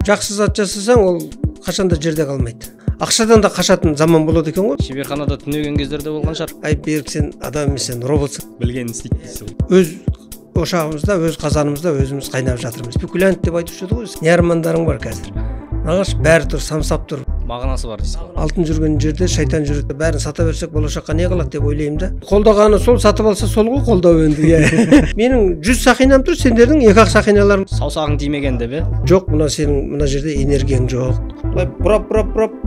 Жақсы зат жасасаң, ол қашанда жерде қалмайды. Ақшадан да қашатын заман болады екен ғой. Шеберханада түнеген кездер де болған шығар. Ай, Берік, сен адам емес, сен роботсың. Білгенін істейді дейсіз ғой. Өз ошағымызда, өз қазанымызда өзіміз қайнап жатырмыз. Спекулянт деп айтушы еді ғой. Не армандарың бар қазір? Ағаш бәрі тұр, самсап тұр. Мағынасы бар дейсіз ғой. Алтын жүрген жерде шайтан жүреді. Бәрін сата берсек болашаққа не қалады деп ойлаймын да. Қолдағаны сол, сатып алса сол ғой қолдау енді. Иә. Менің 100 сақинам тұр, сендердің 2-ақ сақиналарың. Саусағың тимеген деп, е? Жоқ, мына сенің мына жерде энергияң жоқ. Былай бұрап, бұрап, бұрап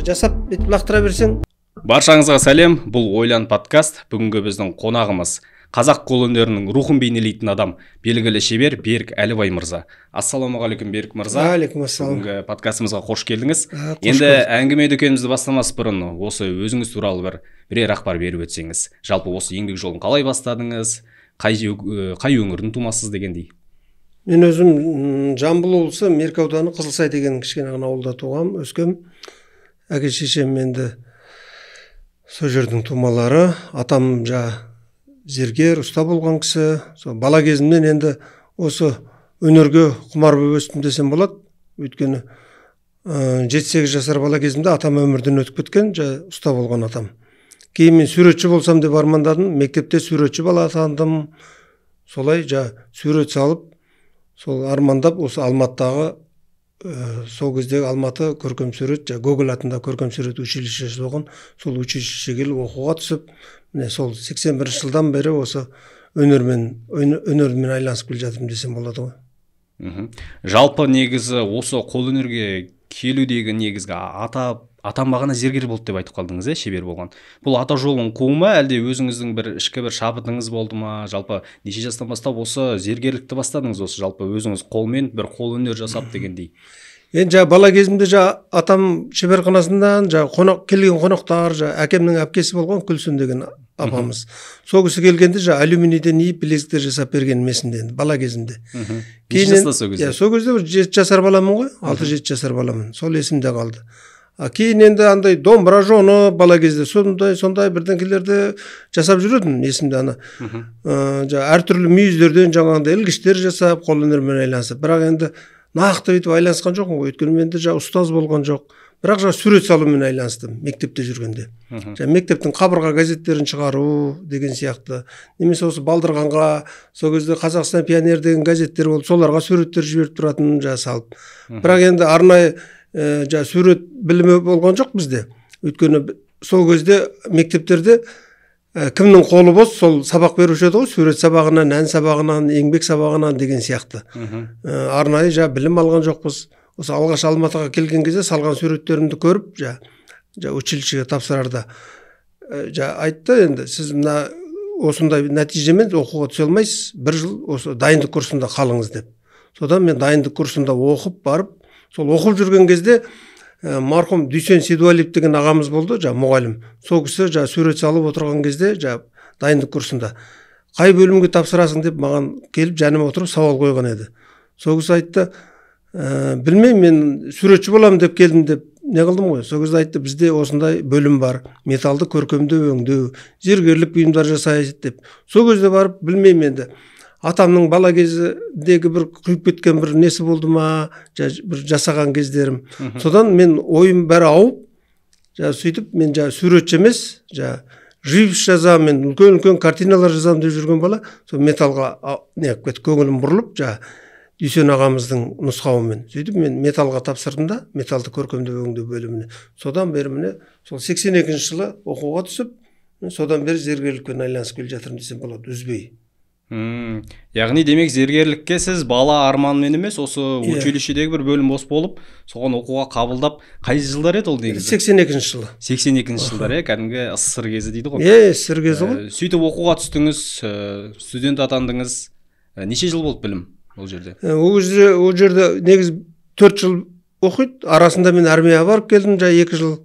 жасап бүйтіп лақтыра берсең. Баршаңызға сәлем, бұл Ойлан подкаст. Бүгінгі біздің қонағымыз қазақ қолөнерінің рухын бейнелейтін адам, белгілі шебер Берік Әлібай мырза. Ассалаумағалейкум, Берік мырза. Уағалейкум ассалам. Бүгінгі подкастымызға қош келдіңіз. Енді әңгіме дүкенімізді бастамас бұрын осы өзіңіз туралы бірер ақпар беріп өтсеңіз. Жалпы осы еңбек жолын қалай бастадыңыз, қай өңірдің тумасыз дегендей. Мен өзім Жамбыл облысы Меркі ауданы Қызылсай деген кішкене ғана ауылда туғам, өскем. Әке шешем енді сол жердің тумалары. Атам зергер, ұста болған кісі. Сол бала кезімнен енді осы өнерге құмар болып өстім десем болады. Өйткені 7-8 жасар бала кезімде атам өмірден өтіп кеткен, ұста болған атам. Кейін мен суретші болсам деп армандадым. Мектепте суретші бала атандым. Солай сурет салып, сол армандап осы Алматыдағы, сол кездегі Алматы көркем сурет, Гоголь атындағы көркем сурет училищесі болған. Сол училищеге келіп оқуға түсіп, міне сол 81 жылдан бері осы өнермен айланысып келе жатырмын десем болады ғой. Жалпы негізі осы қолөнерге келудегі негізгі атам бағана зергер болды деп айтып қалдыңыз, шебер болған. Бұл ата жолын қуу ма, әлде өзіңіздің бір ішкі бір шабытыңыз болды ма? Жалпы неше жастан бастап осы зергерлікті бастадыңыз, осы жалпы өзіңіз қолмен бір қолөнер жасап дегендей? Енді бала кезімде атам шеберханасынан қонақ келген қонақтар, әкемнің әпкесі болған Күлсін деген апамыз. Сол кісі келгенде алюминийден иіп білезіктер жасап берген есімде енді бала кезімде. Неше жаста сол кезде? Сол кезде 7 жасар баламын ғой, 6-7 жасар баламын. Сол есімде қалды. Кейін енді андай домбыра жоны бала кезде сондай бірдеңкелерді жасап жүретін есімде ана. Әртүрлі мүйіздерден жаңағындай ілгіштер жасап, қолөнермен айланысып. Бірақ енді нақты бүйтіп айланысқан жоқпын ғой, өйткені менде ұстаз болған жоқ. Бірақ сурет салумен айланыстым мектепте жүргенде. Мектептің қабырға газеттерін шығару деген сияқты, немесе осы балдырғанға, сол кезде Қазақстан пионер деген газеттер болды, соларға суреттер жіберіп тұратын салып. Бірақ енді арнайы сурет білімі болған жоқ бізде. Өйткені сол кезде мектептерде кімнің қолы бос, сол сабақ беруші еді ғой, сурет сабағынан, ән сабағынан, еңбек сабағынан деген сияқты. Арнайы білім алған жоқпыз. Осы алғаш Алматыға келген кезде салған суреттерімді көріп, училищеге тапсырарда айтты, енді сіз мына осындай нәтижемен оқуға түсе алмайсыз, бір жыл осы дайындық курсында қалыңыз деп. Содан мен дайындық курсында оқып барып, сол оқып жүрген кезде марқұм Дүйсен Сейдуалиев деген ағамыз болды, мұғалім. Сол кісі сурет салып отырған кезде дайындық курсында қай бөлімге тапсырасың деп маған келіп жаныма отырып сауал қойған еді. Сол кісі айтты, білмеймін, мен суретші боламын деп келдім деп не қылдым ғой. Сол кезде айтты, бізде осындай бөлім бар, металды көркемдеу, өңдеу, зергерлік бұйымдар жасайды деп. Сол кезде барып білмеймін енді, атамның бала кезіндегі бір құйып кеткен бір несі болды ма, бір жасаған кездерім. Содан мен ойым бәрі ауып, сөйтіп мен суретші емес, живопись жазамын, мен үлкен-үлкен картиналар жазамын деп жүрген бала, сол металға не қылып кетті, көңілім бұрылып, Дүйсен ағамыздың нұсқауымен. Сөйтіп мен металға тапсырдым да, металды көркемдеу өңдеу бөліміне. Содан бері міне сол 82 жылы оқуға түсіп, содан бері зергерлікпен айланысып келе жатырмын десем болады, үзбей. Яғни демек зергерлікке сіз бала арманымен емес, осы училищедегі бір бөлім бос болып, соған оқуға қабылдап, қай жылдар еді ол негізі? 82 жылы. 82 жылдар, кәдімгі СССР кезі дейді ғой. СССР кезі ғой. Сөйтіп оқуға түстіңіз, студент атандыңыз. Неше жыл болды білім ол жерде? Ол жерде негізі 4 жыл оқиды, арасында мен армияға барып келдім, 2 жыл.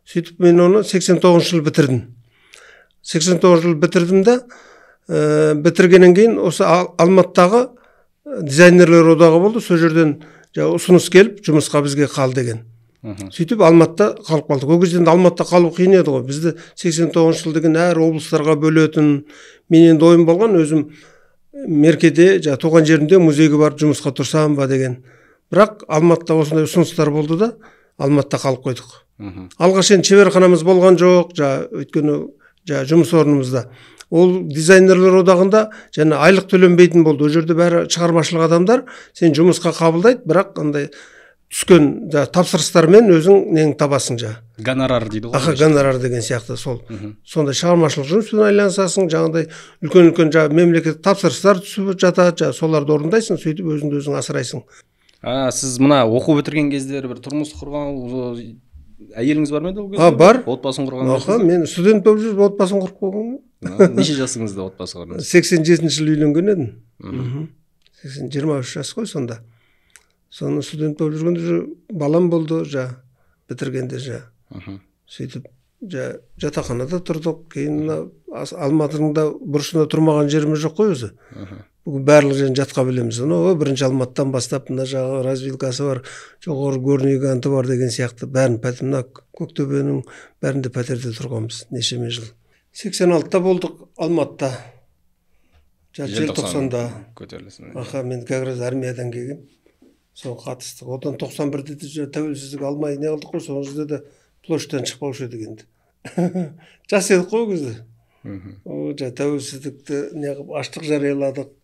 Сөйтіп мен оны 89 жыл бітірдім. 89 жыл бітірдім да, бітіргеннен кейін осы Алматыдағы дизайнерлер одағы болды, сол жерден ұсыныс келіп, жұмысқа бізге қал деген. Сөйтіп Алматыда қалып қалдық. Ол кезде Алматыда қалу қиын еді ғой. Бізді 89 жыл деген әр облыстарға бөлетін. Мен енді ойым болған, өзім Меркеде, туған жерімде музейге барып жұмысқа тұрсам ба деген. Бірақ Алматыда осындай ұсыныстар болды да, Алматыда қалып қойдық. Алғаш енді шеберханамыз болған жоқ, өйткені жұмыс орнымызда. Ол дизайнерлер одағында және айлық төленбейтін болды. Ол жерде бәрі шығармашылық адамдар, сен жұмысқа қабылдайды, бірақ андай түскен тапсырыстармен өзің нені табасың жа. Гонорар дейді ғой. Аха, гонорар деген сияқты сол. Сондай шығармашылық жұмыспен айналысасың, жаңағыдай үлкен-үлкен мемлекеттік тапсырыстар түсіп жатады, соларды орындайсың, сөйтіп өзіңді өзің асырайсың. Сіз мына оқу бітірген кездері бір тұрмыс құрған әйеліңіз бар ма еді ол кезде? Бар. Отбасын құрған. Аха, мен студент болып жүріп отбасын құрып қойғанмын. Неше жасыңызда отбасы құрдыңыз? 87 жылы үйленген едім. 23 жас қой сонда. Соны студент болып жүргенде балам болды, бітіргенде Сөйтіп жатақханада тұрдық. Кейін мына Алматының да бұрышында тұрмаған жеріміз жоқ қой өзі. Бүгін барлық жерін жатқа білеміз. Анау бірінші Алматыдан бастап мына жағы развилкасы бар, жоғары горный ганты бар деген сияқты бәрін пәтер, мына Көктөбенің бәрінде пәтерде тұрғанбыз нешеме жыл. 86-та болдық Алматыда. Желтоқсанда көтерілісін. Аха, мен как раз армиядан келгем. Сол қатыстық. Одан 91-де тәуелсіздік алмай не қылдық қой, сол кезде де площадьтан шықпаушы едік енді. Жас едік қой ол кезде. О, тәуелсіздікті не қылып аштық жарияладық.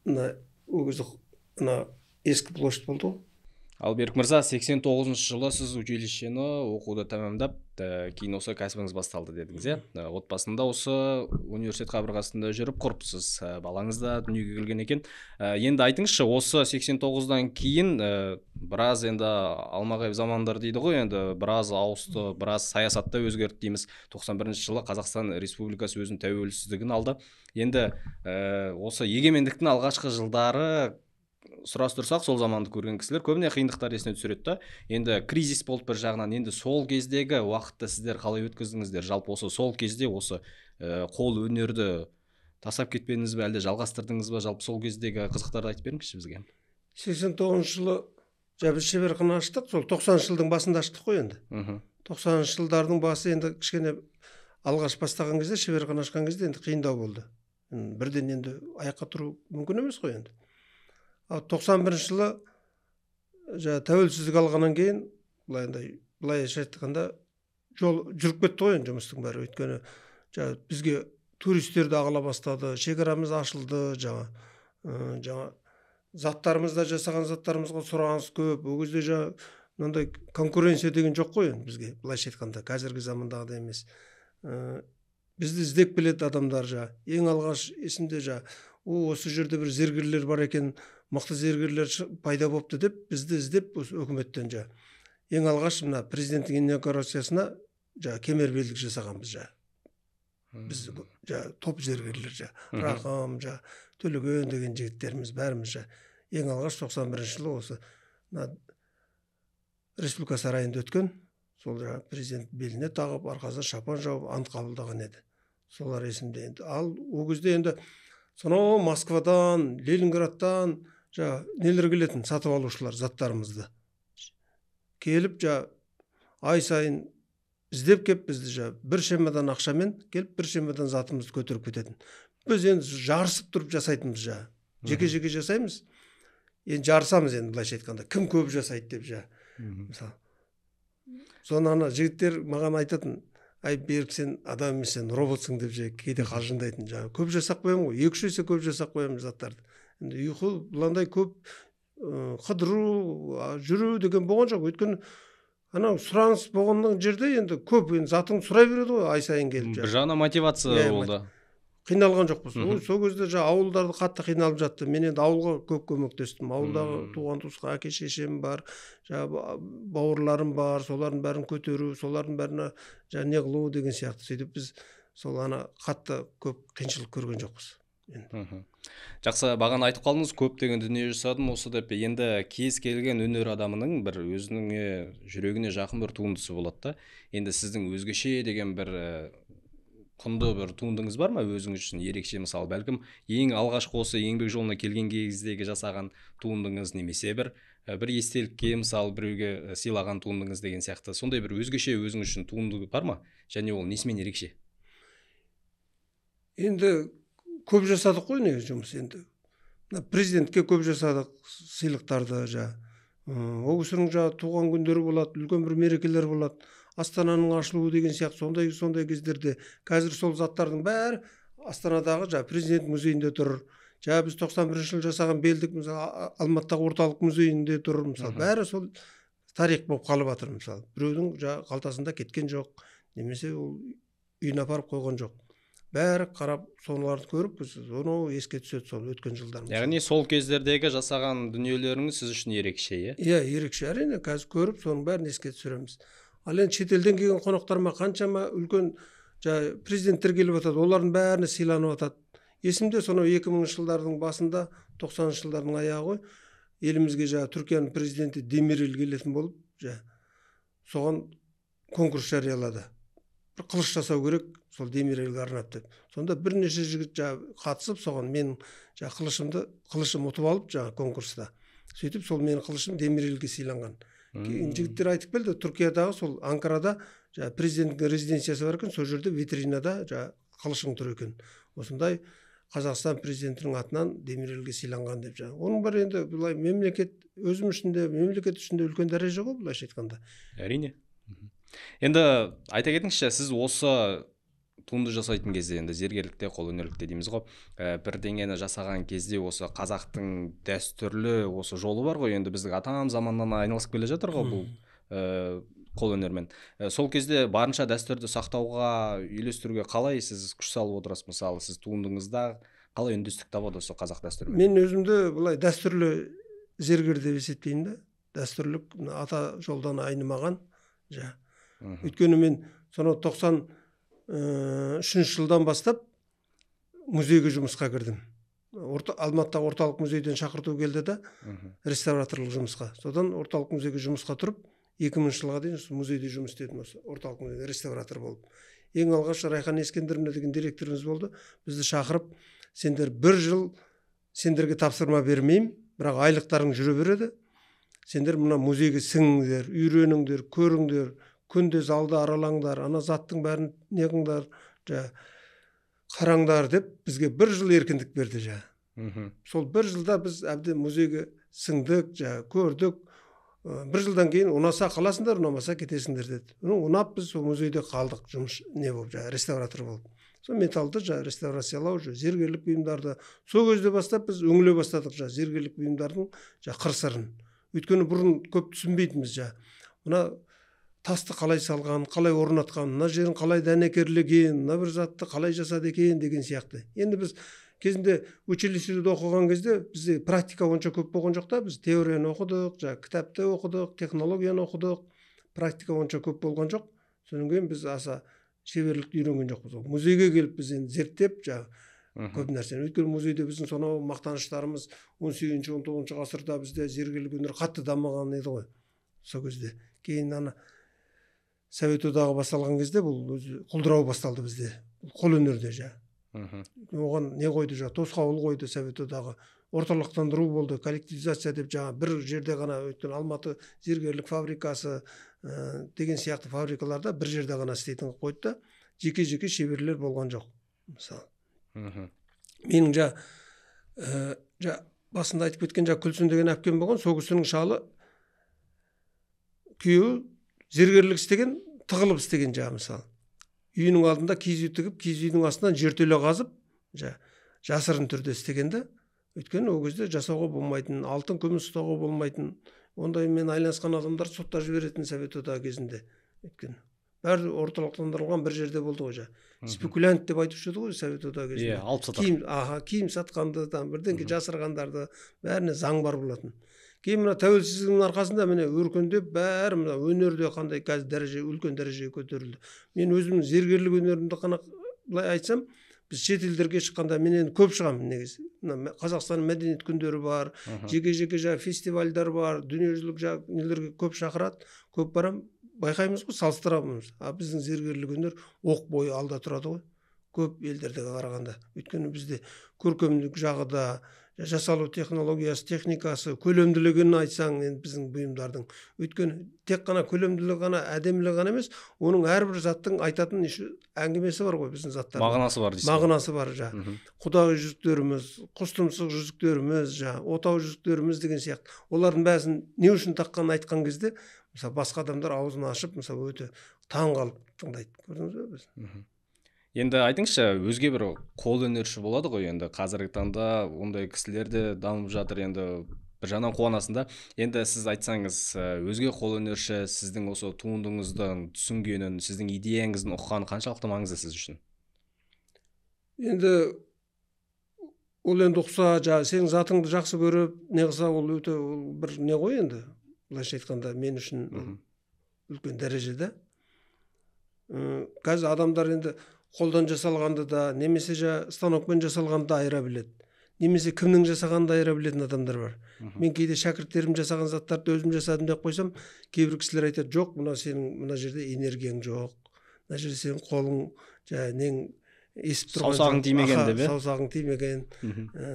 Мына ол кезде мына ескі площадь болды ғой. Ал Берік мырза, 89 жылы сіз училищені оқуды тәмамдап, кейін осы кәсібіңіз басталды дедіңіз, иә? Отбасында осы университет қабырғасында жүріп құрыпсыз, балаңыз да дүниеге келген екен. Енді айтыңызшы, осы 89-дан кейін біраз енді алмағайып замандар дейді ғой, енді біраз ауысты, біраз саясатта өзгерді дейміз. 91 жылы Қазақстан Республикасы өзінің тәуелсіздігін алды. Енді осы егемендіктің алғашқы жылдары сұрастырсақ, сол заманды көрген кісілер көбіне қиындықтар есіне түсіреді да. Енді кризис болды бір жағынан. Енді сол кездегі уақытты сіздер қалай өткіздіңіздер? Жалпы осы сол кезде осы қол өнерді тастап кетпедіңіз бе, әлде жалғастырдыңыз ба? Жалпы сол кездегі қызықтарды айтып беріңізші бізге. 89 жылы біз шеберхана аштық, сол 90 жылдың басында аштық қой енді. 90 жылдардың басы енді кішкене алғаш бастаған кезде, шеберхана ашқан кезде енді қиындау болды. Бірден енді аяққа тұру мүмкін емес қой енді. Ал 91 жылы тәуелсіздік алғаннан кейін былайша айтқанда жол жүріп кетті ғой енді жұмыстың бәрі. Өйткені бізге туристер де ағыла бастады, шекарамыз ашылды, жаңа заттарымыз да, жасаған заттарымызға сұраныс көп. Ол кезде мынандай конкуренция деген жоқ қой енді бізге, былайша айтқанда қазіргі замандағыдай емес. Бізді іздеп келеді адамдар. Ең алғаш есімде осы жерде бір зергерлер бар екен, мықты зергерлер пайда болыпты деп бізді іздеп осы өкіметтен ең алғаш мына президенттің инаугурациясына кемер белдік жасағанбыз. Біз топ зергерлер, Рақым, Төлеген деген жігіттеріміз бәріміз ең алғаш 91 жылы осы мына Республика сарайында өткен сол президент беліне тағып, арқасына шапан жауып ант қабылдаған еді. Солар есімде енді. Ал ол кезде енді сонау Москвадан, Ленинградтан нелер келетін сатып алушылар заттарымызды. Келіп ай сайын іздеп кеп бізді бір шемадан ақшамен келіп бір шемадан затымызды көтеріп кететін. Біз енді жарысып тұрып жасайтынбыз. Жеке-жеке жасаймыз. Енді жарысамыз енді былайша айтқанда, кім көп жасайды деп. Мысалы. Соны ана жігіттер маған айтатын, ай Берік, сен адам емес, сен роботсың деп кейде қалжыңдайтын. Көп жасап қоямын ғой, 2-3 есе көп жасап қоямын заттарды. Енді ұйқы бұландай көп қыдыру, жүру деген болған жоқ. Өйткені анау сұраныс болған жерде енді көп енді затың сұрай береді ғой ай сайын келіп. Бір жағынан мотивация болды. Қиналған жоқпыз. Сол кезде ауылдарды қатты қиналып жатты. Мен енді ауылға көп көмектестім. Ауылдағы туған туысқа әке шешем бар, бауырларым бар, солардың бәрін көтеру, солардың бәріне не қылу деген сияқты. Сөйтіп біз сол ана қатты көп қиыншылық көрген жоқпыз. Жақсы, бағана айтып қалдыңыз, көптеген дүние жасадым осы деп. Енді кез келген өнер адамының бір өзінің жүрегіне жақын бір туындысы болады да. Енді сіздің өзгеше деген бір құнды бір туындыңыз бар ма өзіңіз үшін ерекше, мысалы, бәлкім ең алғашқы осы еңбек жолына келген кездегі жасаған туындыңыз, немесе бір естелікке, мысалы, біреуге сыйлаған туындыңыз деген сияқты, сондай бір өзгеше өзіңіз үшін туынды бар ма? Және ол несімен ерекше? Енді көп жасадық қой негізі жұмыс енді. Президентке көп жасадық сыйлықтарды жаңа. Ол кісінің жаңа туған күндері болады, үлкен бір мерекелер болады, Астананың ашылуы деген сияқты сондай кездерде. Қазір сол заттардың бәрі Астанадағы жаңа президент музейінде тұр. Жаңа біз 91 жылы жасаған белдік, мысалы, Алматыдағы орталық музейінде тұр, мысалы, бәрі сол тарих болып қалып жатыр, мысалы. Біреудің жаңа қалтасында кеткен жоқ, немесе ол үйіне апарып қойған жоқ. Бәрі қарап, соларды көріп, біз оны еске түседі сол өткен жылдар. Яғни сол кездердегі жасаған дүниелеріңіз сіз үшін ерекше, иә? Иә, ерекше, әрине, қазір көріп соның бәрін еске түсіреміз. Ал енді шетелден келген қонақтарма қаншама үлкен жаңа президенттер келіп жатады, олардың бәріне сыйланып жатады. Есімде сонау 2000 жылдардың басында, 90 жылдардың аяғы ғой, елімізге жаңа Түркияның президенті Демирел келетін болып, жаңа соған конкурс жариялады. Бір қылыш жасау керек сол Демирелге арнап деп. Сонда бірнеше жігіт жаңа қатысып, соған менің жаңа қылышым ұтып алып жаңа конкурста. Сөйтіп сол менің қылышым Демирелге сыйланған. Кейін жігіттер айтып келді, Түркиядағы сол Анкарада жаңа президенттің резиденциясы бар екен, сол жерде витринада жаңа қылышың тұр екен. Осындай Қазақстан президентінің атынан Демирелге сыйланған деп жаңа. Оның бәрі енді былай мемлекет өзім үшін де, мемлекет үшін де үлкен дәреже ғой, былайша айтқанда. Әрине. Енді айта кетіңізші, сіз осы туынды жасайтын кезде, енді зергерлікте, қолөнерлікте дейміз ғой, бірдеңені жасаған кезде осы қазақтың дәстүрлі осы жолы бар ғой, енді біздің атам заманнан айналысып келе жатыр ғой бұл қолөнермен. Сол кезде барынша дәстүрді сақтауға, үйлестіруге қалай сіз күш салып отырасыз? Мысалы, сіз туындыңызда қалай үндестік табады осы қазақ дәстүрімен? Мен өзімді былай дәстүрлі зергер деп есептеймін да. Дәстүрлік ата жолдан айнымаған. Өйткені мен сонау 93 жылдан бастап музейге жұмысқа кірдім. Алматыдағы орталық музейден шақырту келді да, реставраторлық жұмысқа. Содан орталық музейге жұмысқа тұрып, 2000 жылға дейін музейде жұмыс істедім, осы орталық музейде реставратор болып. Ең алғаш Райхан Ескендіровна деген директорымыз болды. Бізді шақырып, сендер бір жыл сендерге тапсырма бермеймін, бірақ айлықтарың жүре береді. Сендер мына музейге сіңіңдер, үйреніңдер, көріңдер, күнде залды аралаңдар, ана заттың бәрін не қылыңдар, қараңдар деп бізге бір жыл еркіндік берді жа. Сол бір жылда біз әбден музейге сіңдік, жа, көрдік. Бір жылдан кейін ұнаса қаласыңдар, ұнамаса кетесіңдер деді. Ұнап біз сол музейде қалдық, жұмыс не болып, жа, реставратор болып. Сол металды жа, реставрациялау, жа, зергерлік бұйымдарды. Сол кезде бастап біз өңіле бастадық, жа, зергерлік бұйымдардың жа, қыр-сырын. Өйткені бұрын көп түсінбейтінбіз, жа. Мына тасты қалай салған, қалай орнатқан, мына жерін қалай дәнекерлеген, мына бір затты қалай жасады екен деген сияқты. Енді біз кезінде училищеде оқыған кезде бізде практика онша көп болған жоқ та, біз теорияны оқыдық, жа, кітапты оқыдық, технологияны оқыдық, практика онша көп болған жоқ. Содан кейін біз аса шеберлікті үйренген жоқпыз. Музейге келіп біз енді зерттеп, жа, көп нәрсені. Өйткені музейде біздің сонау мақтаныштарымыз 18-19 ғасырда бізде зергерлік өнер қатты дамыған еді ғой. Сол кезде. Кейін ана Совет одағы басталған кезде бұл өзі құлдырау басталды бізде. Қолөнерде жа. Оған не қойды жа? Тосқауыл қойды Совет одағы. Орталықтандыру болды, коллективизация деп жаңа бір жерде ғана, өйткені Алматы зергерлік фабрикасы деген сияқты фабрикаларда бір жерде ғана істейтін қойды да, жеке-жеке шеберлер болған жоқ. Мысалы. Менің жа, басында айтып кеткен жа Күлсін деген әпкем болған, сол кісінің шалы күйеуі зергерлік істеген, тығылып істеген жа, мысалы. Үйінің алдында киіз үй тігіп, киіз үйдің астынан жертөле қазып, жа, жасырын түрде істеген де. Өйткені ол кезде жасауға болмайтын, алтын күміс ұстауға болмайтын, ондаймен айналысқан адамдар сотта жіберетін Совет одағы кезінде. Өйткені бәрі орталықтандырылған бір жерде болды ғой жа. Спекулянт деп айтушы еді ғой Совет одағы кезінде. Иә, алып сатар. Киім, киім сатқанды, там бірдеңке жасырғандарды, бәріне заң бар болатын. Кейін мына тәуелсіздіктің арқасында міне өркендеп бәрі мына өнерде қандай қазір дәреже, үлкен дәрежеге көтерілді. Мен өзімнің зергерлік өнерімді қана былай айтсам, біз шет елдерге шыққанда мен енді көп шығамын негізі. Мына Қазақстанның мәдениет күндері бар, жеке-жеке жаңа фестивальдар бар, дүниежүзілік жаңа нелерге көп шақырады, көп барам, байқаймыз ғой, салыстырамыз. А біздің зергерлік өнер оқ бойы алда тұрады ғой, көп елдердегі қарағанда. Өйткені бізде көркемдік жағы да, Жасалу технологиясы, техникасы, көлемділігін айтсаң, енді біздің бұйымдардың. Өйткені тек қана көлемділігі ғана, әдемілігі ғана емес, оның әрбір заттың айтатын әңгімесі бар ғой біздің заттардың. Мағынасы бар дейсіз. Мағынасы бар, жаңа. Құдағи жүзіктеріміз, құс тұмсық жүзіктеріміз, жаңа, отау жүзіктеріміз деген сияқты. Олардың бәрін не үшін таққанын айтқан кезде, мысалы, басқа адамдар аузын ашып, мысалы, өте таң қалып тыңдайды. Көрдіңіз бе біз? Енді айтыңызшы, өзге бір қолөнерші болады ғой енді қазіргі таңда ондай кісілер де дамып жатыр, енді бір жағынан қуанасың да. Енді сіз айтсаңыз, өзге қолөнерші сіздің осы туындыңыздың түсінгенін, сіздің идеяңыздың ұққаны қаншалықты маңызды сіз үшін? Енді ол енді ұқса, жаңа сенің затыңды жақсы көріп, не қылса, ол өте ол бір не ғой енді, былайша айтқанда мен үшін үлкен дәрежеде. Қазір адамдар енді қолдан жасалғанды да, немесе станокпен жасалғанды да айыра біледі. Немесе кімнің жасағанын да айыра білетін адамдар бар. Мен кейде шәкірттерім жасаған заттарды өзім жасадым деп қойсам, кейбір кісілер айтады, жоқ, мына сенің мына жерде энергияң жоқ, мына жерде сенің қолың, нең есіп тұрған, саусағың тимеген деп, саусағың тимеген,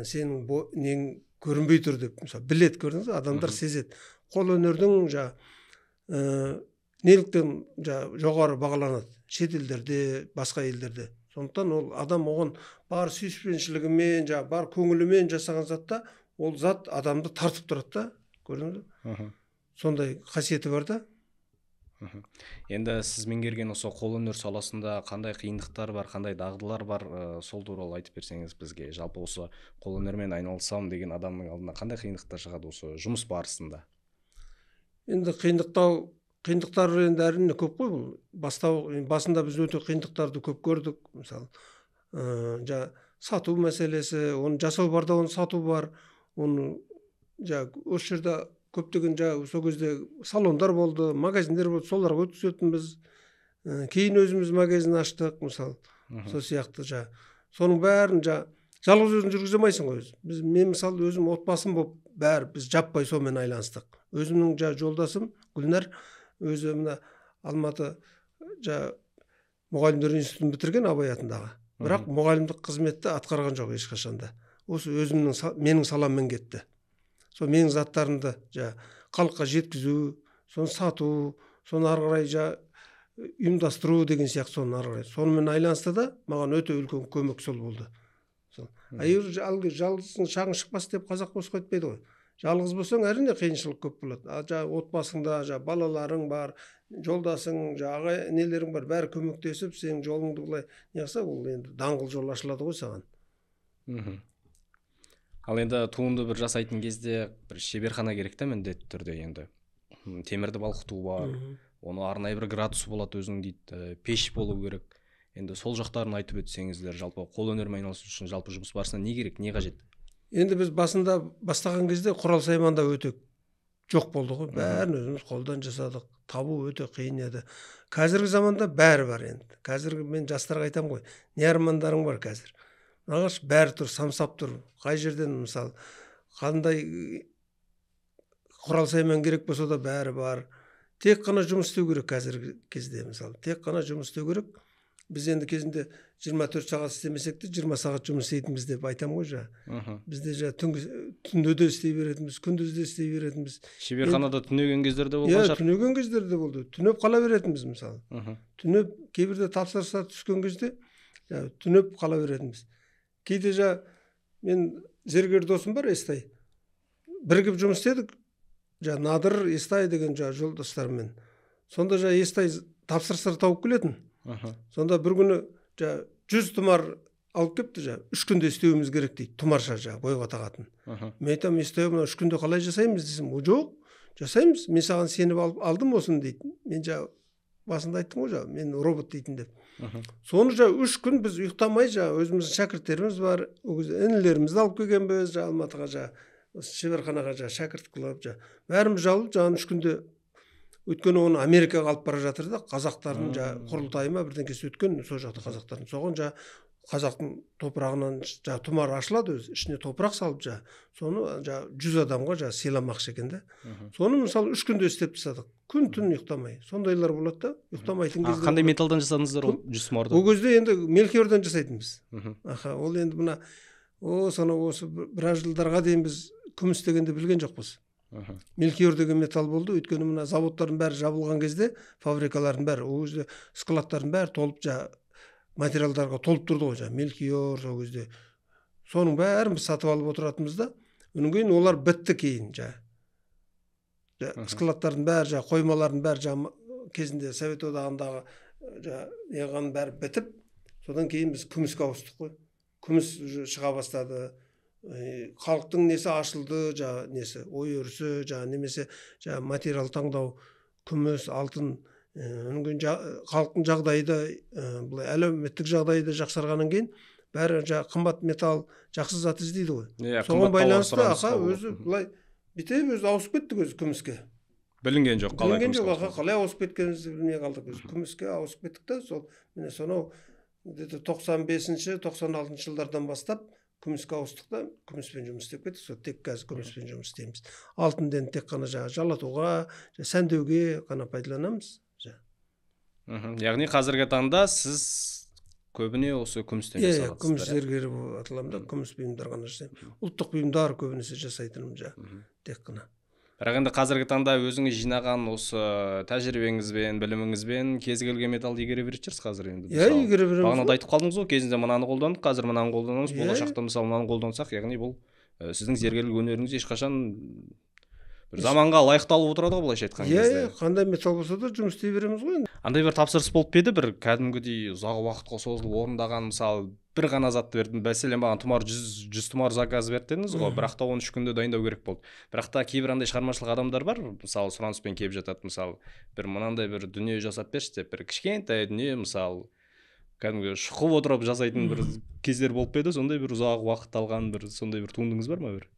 сенің нең көрінбей тұр деп, мысалы, біледі, көрдіңіз бе? Адамдар сезеді. Қолөнердің неліктен жоғары бағаланады шетелдерде, басқа елдерде. Сондықтан ол адам оған бар сүйіспеншілігімен, бар көңілімен жасаған затта, ол зат адамды тартып тұрады да, көрдіңіз бе? Сондай қасиеті бар да. Енді сіз меңгерген осы қолөнер саласында қандай қиындықтар бар, қандай дағдылар бар, сол туралы айтып берсеңіз бізге. Жалпы осы қолөнермен айналысамын деген адамның алдына қандай қиындықтар шығады осы жұмыс барысында? Енді қиындықтар енді әрине көп қой бұл. Басында біз өте қиындықтарды көп көрдік. Мысалы, сату мәселесі, оны жасау бар да, оны сату бар. Оны осы жерде көптеген сол кезде салондар болды, магазиндер болды, соларға өткізетінбіз. Кейін өзіміз магазин аштық, мысалы, сол сияқты Соның бәрін жалғыз өзің жүргізе алмайсың ғой өзі. Мен мысалы өзім отбасым болып бәрі біз жаппай сонымен айланыстық. Өзімнің жолдасым Гүлнар өзі мына Алматы мұғалімдер институтын бітірген Абай атындағы. Бірақ мұғалімдік қызметті атқарған жоқ ешқашанда. Осы өзімнің менің саламмен кетті. Сол менің заттарымды халыққа жеткізу, соны сату, соны ары қарай ұйымдастыру деген сияқты, соны ары қарай. Сонымен айланысты да, маған өте үлкен көмек сол болды. Жалғыздың шаңы шықпас деп қазақ босқа айтпайды ғой. Жалғыз болсаң әрине қиыншылық көп болады. Отбасыңда балаларың бар, жолдасың, аға нелерің бар, бәрі көмектесіп, сенің жолыңды былай не қылса, ол енді даңғыл жол ашылады ғой саған. Ал енді туынды бір жасайтын кезде бір шеберхана керек та міндетті түрде енді. Темірді балқыту бар, оны арнайы бір градусы болады өзінің дейді, пеш болу керек. Енді сол жақтарын айтып өтсеңіздер, жалпы қолөнермен айналысу үшін жалпы жұмыс барысында не керек, не қажет? Енді біз басында бастаған кезде құрал сайманда өте жоқ болды ғой. Бәрін өзіміз қолдан жасадық. Табу өте қиын еді. Қазіргі заманда бәрі бар енді. Қазіргі мен жастарға айтамын ғой, не армандарың бар қазір? Ағаш бәрі тұр, самсап тұр. Қай жерден мысалы қандай құрал сайман керек болса да бәрі бар. Тек қана жұмыс істеу керек қазіргі кезде мысалы. Тек қана жұмыс істеу керек. Біз енді кезінде 24 сағат істемесек те 20 сағат жұмыс істейтінбіз деп айтамын ғой жа. Бізде жа түнде де істей беретінбіз, күндіз де істей беретінбіз. Шеберханада түнеген кездер де болған шығар. Иә, түнеген кездер де болды. Түнеп қала беретінбіз мысалы. Түнеп кейбірде тапсырыстар түскен кезде түнеп қала беретінбіз. Кейде жа мен зергер досым бар, Естай. Бірігіп жұмыс істедік. Жа Надыр, Естай деген жа жолдастарыммен. Сонда жа Естай тапсырыстар тауып келетін. Сонда бір күні 100 тұмар алып кепті, 3 күнде істеуіміз керек дейді, тұмарша бойға тағатын. Мен айтамын, Естай, мына 3 күнде қалай жасаймыз десем, о жоқ, жасаймыз, мен саған сеніп алдым осыны дейді. Мен басында айттым ғой, мен робот дейтін деп. Соны 3 күн біз ұйықтамай, өзіміздің шәкірттеріміз бар, ол кезде інілерімізді алып келгенбіз, Алматыға, шеберханаға шәкірт қылып, бәріміз жабылып, 3 күнде. Өйткені оны Америкаға алып бара жатыр да, қазақтардың құрылтайы ма бірдеңкесі өткен, сол жақта қазақтардың. Соған қазақтың топырағынан тұмар ашылады өзі, ішіне топырақ салып соны 100 адамға сыйламақшы екен да. Соны мысалы 3 күнде істеп тастадық. Күн түн ұйықтамай. Сондайлар болады да, ұйықтамайтын кезде. Қандай металдан жасадыңыздар ол 100 тұмарды? Ол кезде енді мельхиордан жасайтынбыз. Аха, ол енді мына О, сонау осы біраз жылдарға дейін біз күміс дегенді білген жоқпыз. Мелькиор деген металл болды, өйткені мына заводтардың бәрі жабылған кезде, фабрикалардың бәрі, ол кезде складтардың бәрі толып, материалдарға толып тұрды ғой, мелькиор сол кезде. Соның бәрін біз сатып алып отыратынбыз да. Одан кейін олар бітті кейін складтардың бәрі, қоймалардың бәрі кезінде Совет Одағындағы неғанның бәрі бітіп, содан кейін біз күміске ауыстық қой. Күміс уже шыға бастады. Халықтың несі ашылды, несі ой өрісі, немесе материал таңдау, күміс, алтын. Одан кейін халықтың жағдайы да, былай әлеуметтік жағдайы да жақсарғаннан кейін бәрі қымбат металл, жақсы зат іздейді ғой. Соған байланысты ақа өзі былай бүйтіп өзі ауысып кеттік өзі күміске. Білінген жоқ, қалай білінген жоқ, ақа қалай ауысып кеткенімізді білмей қалдық. Өзі күміске ауысып кеттік та, сол міне сонау где-то 95-ші, 96-шы жылдардан бастап күміске ауыстық та, күміспен жұмыс істеп кеттік. Сол тек қазір күміспен жұмыс істейміз. Алтынды тек қана жалатуға, сәндеуге ғана пайдаланамыз. Яғни қазіргі таңда сіз көбіне осы күмістен жасаласыздар. Иә, күміс зергері болып аталамын да, күміс бұйымдар ғана жасаймын. Ұлттық бұйымдар көбінесе жасайтыным тек қана. Бірақ енді қазіргі таңда өзіңіз жинаған осы тәжірибеңізбен, біліміңізбен кез келген металлды игере беретін шығарсыз қазір енді. Иә, игере береміз. Бағана да айтып қалдыңыз ғой, кезінде мынаны қолдандық, қазір мынаны қолданамыз, болашақта мысалы мынаны қолдансақ, яғни бұл сіздің зергерлік өнеріңіз ешқашан бір заманға лайықталып отырады ғой, былайша айтқан кезде. Иә, қандай металл болса да жұмыс істей береміз ғой енді. Андай бір тапсырыс болып па еді, бір кәдімгідей ұзақ уақытқа созылып орындаған, мысалы бір ғана затты бердім, мәселен маған тұмар 100 тұмар заказ берді дедіңіз ғой, бірақ та 13 күнде дайындау керек болды. Бірақ та кейбір андай шығармашылық адамдар бар, мысалы сұраныспен келіп жатады, мысалы бір мынандай бір дүние жасап берші деп, бір кішкентай дүние, мысалы кәдімгі шұқып отырып жасайтын бір кездер болып па еді, сондай бір ұзақ уақыт алған бір сондай бір туындыңыз бар ма бір?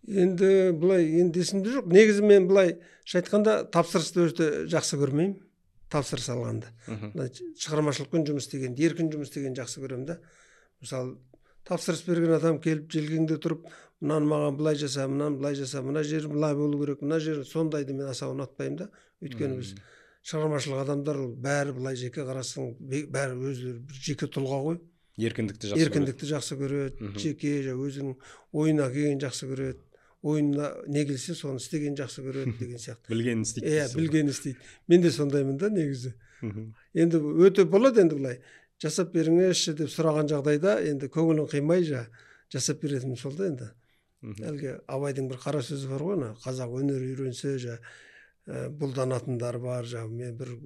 Енді былай, енді есімде жоқ. Негізі мен былай айтқанда тапсырысты өте жақсы көрмеймін, тапсырыс алғанды. Шығармашылықпен жұмыс істегенді, еркін жұмыс істегенді жақсы көремін да. Мысалы, тапсырыс берген адам келіп желкеңде тұрып, мынаны маған былай жаса, мынаны былай жаса, мына жері былай болу керек, мына жері сондайды мен аса ұнатпаймын да. Өйткені біз шығармашылық адамдар ол бәрі былай жеке қарасаң, бәрі өздері бір жеке тұлға ғой. Еркіндікті жақсы көреді. Еркіндікті жақсы көреді, жеке өзінің ойына келгенін жақсы көреді. Ойына не келсе соны істеген жақсы көреді деген сияқты. Білгенін істейді. Иә, білгенін істейді. Мен де сондаймын да негізі. Енді өте болады енді былай. Жасап беріңізші деп сұраған жағдайда енді көңілін қимай жасап беретінім сол да енді. Әлгі Абайдың бір қара сөзі бар ғой, қазақ өнер үйренсе бұлданатындар бар, мен бір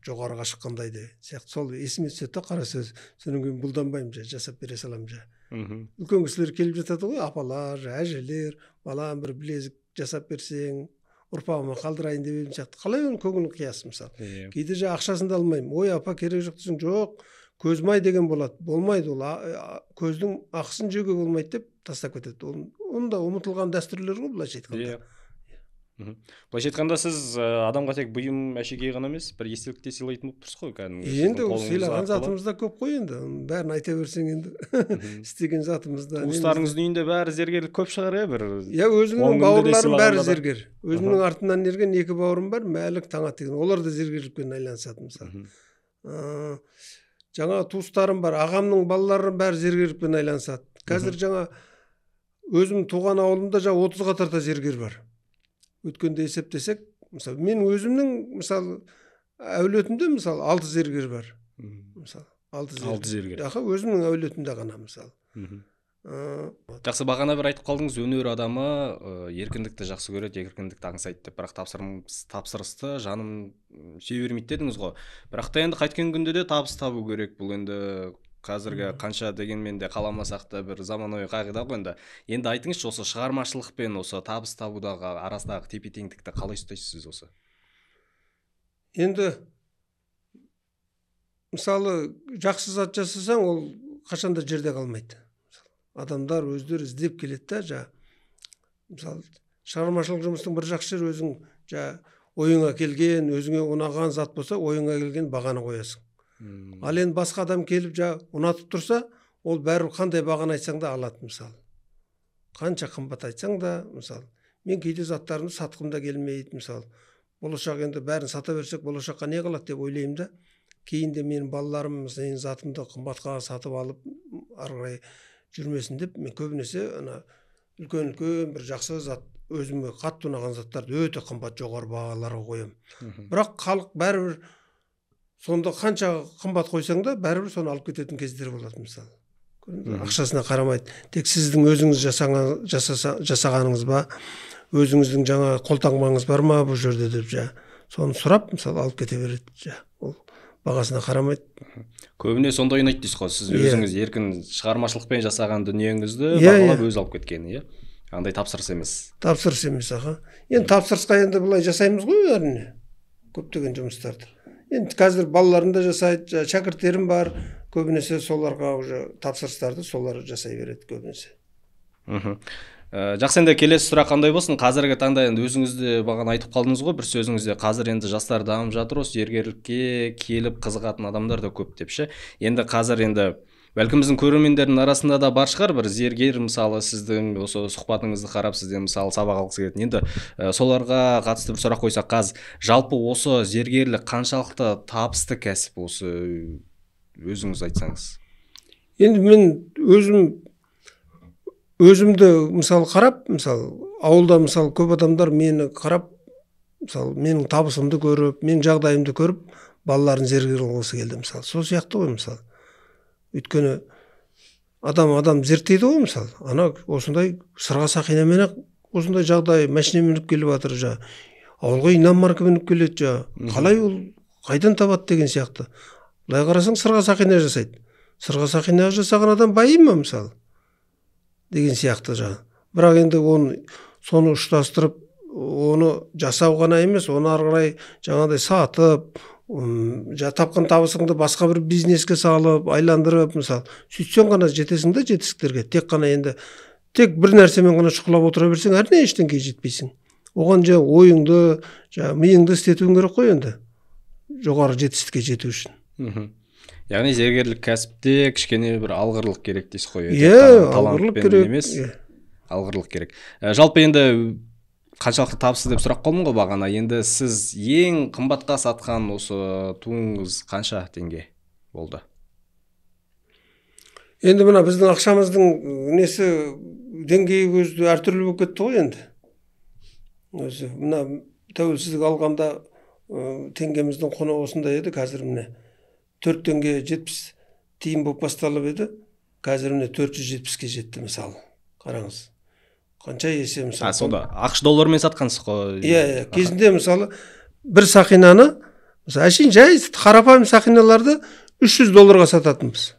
жоғарыға шыққандай де сияқты. Сол есіме түседі да қара сөз. Содан кейін бұлданбаймын, жасап бере саламын. Үлкен кісілер келіп жатады ғой, апалар, әжелер, балам бір білезік жасап берсең, ұрпағыма қалдырайын деп едім сияқты. Қалай оның көңілін қиясың мысалы? Кейде ақшасын да алмаймын. Ой, апа, керек жоқ десең, жоқ, көзім ай деген болады. Болмайды ол, көздің ақысын жеуге болмайды деп тастап кетеді. Оның да ұмытылған дәстүрлер ғой, былайша айтқанда. Былайша айтқанда сіз адамға тек бұйым әшекей ғана емес, бір естелік те сыйлайтын болып тұрсыз ғой кәдімгі. Енді сыйлаған затымыз да көп қой енді, бәрін айта берсең енді. Істеген затымыз да. Туыстарыңыздың үйінде бәрі зергерлік көп шығар, иә бір. Иә, өзімнің бауырларым бәрі зергер. Өзімнің артымнан ерген екі бауырым бар, Мәлік, Таңат деген. Олар да зергерлікпен айналысады мысалы. Жаңа туыстарым бар, ағамның балалары бәрі зергерлікпен айналысады. Қазір жаңа өзім туған ауылымда жаңа 30-ға тарта зергер бар. Өткенде есептесек, мысалы, мен өзімнің, мысалы, әулетімде, мысалы, 6 зергер бар. Мысалы, 6 зергер. 6 зергер. Аха, өзімнің әулетімде ғана, мысалы. Жақсы, бағана бір айтып қалдыңыз, өнер адамы еркіндікті жақсы көреді, еркіндікті аңсайды деп, бірақ тапсырысты жаным сүйе бермейді дедіңіз ғой. Бірақ та енді қайткен күнде де табыс табу керек, бұл енді қазіргі қанша дегенмен де қаламасақ та бір заманауи қағида ғой енді. Енді айтыңызшы, осы шығармашылық пен осы табыс табудағы арасындағы тепе-теңдікті қалай ұстайсыз сіз осы? Енді мысалы, жақсы зат жасасаң, ол қашанда жерде қалмайды. Адамдар өздері іздеп келеді да, мысалы, шығармашылық жұмыстың бір жақсы жері, өзің ойыңа келген, өзіңе ұнаған зат болса, ойыңа келген бағаны қоясың. Ал енді басқа адам келіп ұнатып тұрса, ол бәрібір қандай бағаны айтсаң да алады, мысалы. Қанша қымбат айтсаң да, мысалы. Мен кейде заттарымды сатқым да келмейді, мысалы. Болашақ енді бәрін сата берсек, болашаққа не қалады деп ойлаймын да. Кейін де менің балаларым менің затымды қымбатқа сатып алып, ары қарай жүрмесін деп мен көбінесе ана үлкен үлкен бір жақсы зат, өзіме қатты ұнаған заттарды өте қымбат жоғары бағаларға қоямын. Бірақ халық бәрібір сонда қанша қымбат қойсаң да бәрібір соны алып кететін кездер болады мысалы. Ақшасына қарамайды. Тек сіздің өзіңіз жасағаныңыз ба, өзіңіздің жаңа қолтаңбаңыз бар ма бұл жерде деп соны сұрап мысалы алып кете береді. Ол бағасына қарамайды. Көбіне сондай ұнайды дейсіз ғой, сіз өзіңіз еркін шығармашылықпен жасаған дүниеңізді бағалап өзі алып кеткен, иә? Андай тапсырыс емес. Тапсырыс емес, аға. Енді тапсырысқа енді былай жасаймыз ғой әрине, көптеген жұмыстарды. Енді қазір балаларым да жасайды, шәкірттерім бар, көбінесе соларға уже тапсырыстарды солар жасай береді көбінесе. Жақсы, енді келесі сұрақ қандай болсын? Қазіргі таңда енді өзіңіз де бағана айтып қалдыңыз ғой бір сөзіңізде, қазір енді жастар дамып жатыр, осы зергерлікке келіп қызығатын адамдар да көп деп ше. Енді қазір енді бәлкім біздің көрермендердің арасында да бар шығар бір зергер, мысалы сіздің осы сұхбатыңызды қарап сізден мысалы сабақ алғысы келетін. Енді соларға қатысты бір сұрақ қойсақ, қазір жалпы осы зергерлік қаншалықты табысты кәсіп, осы өзіңіз айтсаңыз. Енді мен өзімді мысалы қарап, мысалы ауылда мысалы көп адамдар мені қарап, мысалы менің табысымды көріп, менің жағдайымды көріп, балаларын зергер қылғысы келді мысалы. Сол сияқты ғой мысалы. Өйткені адам зерттейді ғой мысалы. Ана осындай сырға сақинамен ақ осындай жағдай, машина мініп келіп жатыр жа. Ауылға иномарка мініп келеді жа. Қалай ол қайдан табады деген сияқты. Былай қарасаң сырға сақина жасайды. Сырға сақина жасаған адам байи ма мысалы деген сияқты жа. Бірақ енді оны соны ұштастырып, оны жасау ғана емес, оны ары қарай жаңағыдай сатып, тапқан табысыңды басқа бір бизнеске салып, айландырып, мысалы, сөйтсең ғана жетесің да жетістіктерге. Тек қана енді тек бір нәрсемен ғана шұқылап отыра берсең, әрине ештеңеге жетпейсің. Оған жа ойыңды, жа миыңды істетуің керек қой енді, жоғары жетістікке жету үшін. Яғни зергерлік кәсіпте кішкене бір алғырлық керек дейсіз ғой. Иә, алғырлық керек емес, алғырлық керек. Жалпы енді қаншалықты табысты деп сұрақ қойдым ғой бағана. Енді сіз ең қымбатқа сатқан осы туыңыз қанша теңге болды? Енді мына біздің ақшамыздың несі деңгейі өзі әртүрлі болып кетті ғой енді. Өзі мына тәуелсіздік алғанда теңгеміздің құны осындай еді, қазір міне 4 теңге 70 тиын болып басталып еді, қазір міне 470-ке жетті мысалы. Қараңыз. Қанша есе мысалы. Сонда ақш доллармен сатқансыз ғой. Иә, кезінде мысалы бір сақинаны, мысалы әшейін жай қарапайым сақиналарды 300 долларға сататынбыз.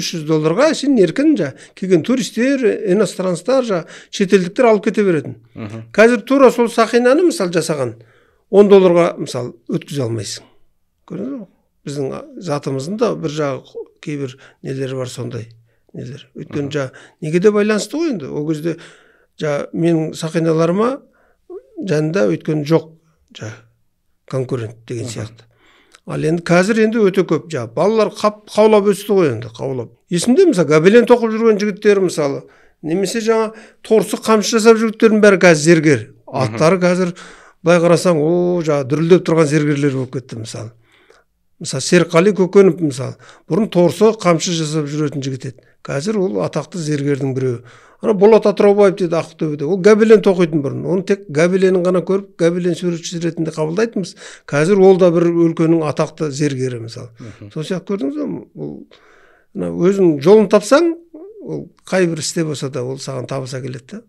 300 долларға әшейін еркін жа келген туристер, иностранцтар, жа шетелдіктер алып кете беретін. Қазір тура сол сақинаны мысалы жасаған 10 долларға мысалы өткізе алмайсың. Көрдіңіз бе? Біздің затымыздың да бір жағы кейбір нелері бар сондай нелер. Өйткені жа неге де байланысты ғой енді. Ол кезде жа менің сақиналарыма жанында өйткені жоқ жа конкурент деген сияқты. Ал енді қазір енді өте көп жа балалар қаулап өсті ғой енді, қаулап. Есімде мысалы гобелен тоқып жүрген жігіттер мысалы, немесе жаңа торсық қамшы жасап жігіттердің бәрі қазір зергер. Аттары қазір былай қарасаң, о жа дүрілдеп тұрған зергерлер болып кетті мысалы. Мысалы Серікқали Көкенов мысалы, бұрын торсық қамшы жасап жүретін жігіт еді. Қазір ол атақты зергердің біреуі. Ана Болат Атыраубаев дейді Ақтөбеде. Ол гобелен тоқитын бұрын. Оны тек гобеленін ғана көріп, гобелен суретшісі ретінде қабылдайтынбыз. Қазір ол да бір өлкенің атақты зергері мысалы. Сол сияқты көрдіңіз бе? Ол өзің жолын тапсаң, ол қай бір істе болса да ол саған табыс әкеледі да.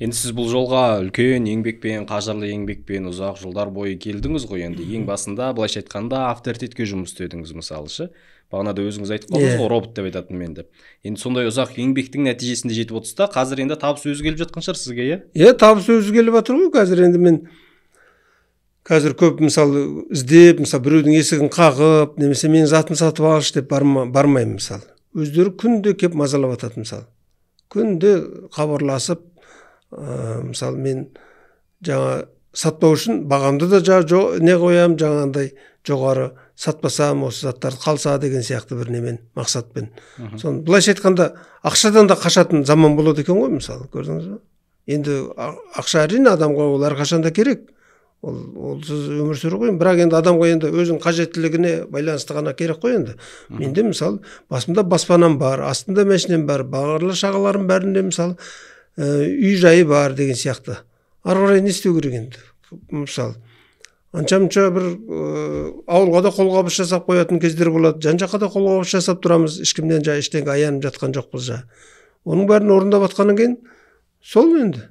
Енді сіз бұл жолға үлкен еңбекпен, қажырлы еңбекпен ұзақ жылдар бойы келдіңіз ғой енді. Ең басында былайша айтқанда авторитетке жұмыс істедіңіз мысалы ше. Бағана да өзіңіз айтып қалдыңыз ғой, робот деп айтатын мен деп. Енді сондай ұзақ еңбектің нәтижесінде жетіп отырсыз да, қазір енді табыс өзі келіп жатқан шығар сізге, иә? Иә, табыс өзі келіп жатыр ғой қазір. Енді мен қазір көп мысалы іздеп, мысалы біреудің есігін қағып, немесе менің затын сатып алшы деп бармаймын мысалы. Өздері күнде кеп мазалап жатады мысалы. Күнде хабарласып, мысалы мен жаңа сатпау үшін бағамды да не қоямын, жаңағындай жоғары сатпасам осы заттар қалса деген сияқты бір немен, мақсатпен. Соны былайша айтқанда ақшадан да қашатын заман болады екен ғой мысалы, көрдіңіз бе? Енді ақша әрине адамға ол әрқашан да керек. Олсыз өмір сүру қиын. Бірақ енді адамға енді өзінің қажеттілігіне байланысты ғана керек қой енді. Менде мысалы басымда баспанам бар, астымда машинам бар, балалар шағаларым бәрінде мысалы үй жайы бар деген сияқты. Ары қарай не істеу керек енді? Мысалы анша-мұнша бір ауылға да қолғабыс жасап қоятын кездер болады, жан-жаққа да қолғабыс жасап тұрамыз, ешкімнен жа ештеңе аянып жатқан жоқпыз жа. Оның бәрін орындап жатқаннан кейін сол енді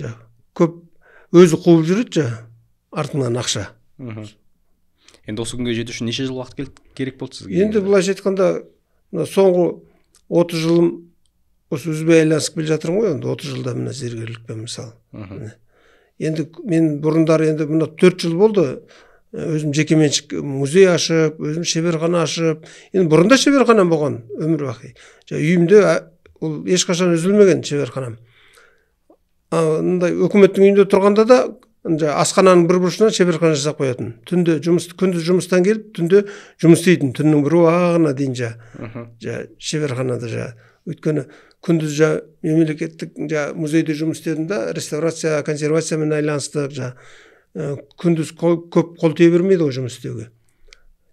жа көп өзі қуып жүреді жа артынан ақша. Енді осы күнге жету үшін неше жыл уақыт керек болды сізге? Енді былайша айтқанда мына соңғы 30 жылым осы үзбей айланысып келе жатырмын ғой енді 30 жылда мына зергерлікпен мысалы. Енді мен бұрындары енді мына 4 жыл болды өзім жекеменшік музей ашып, өзім шеберхана ашып. Енді бұрында шеберханам болған өмір бақи. Үйімде ол ешқашан үзілмеген шеберханам. Мындай өкіметтің үйінде тұрғанда да асхананың бір бұрышынан шеберхана жасап қоятын. Түнде жұмыс, күндіз жұмыстан келіп, түнде жұмыс істейтін. Түннің бір уағына дейін жа шеберханада жа. Өйткені күндіз жа мемлекеттік жа музейде жұмыс істедім да, реставрация, консервациямен айланыстық жа. Күндіз көп қол тие бермейді ғой жұмыс істеуге.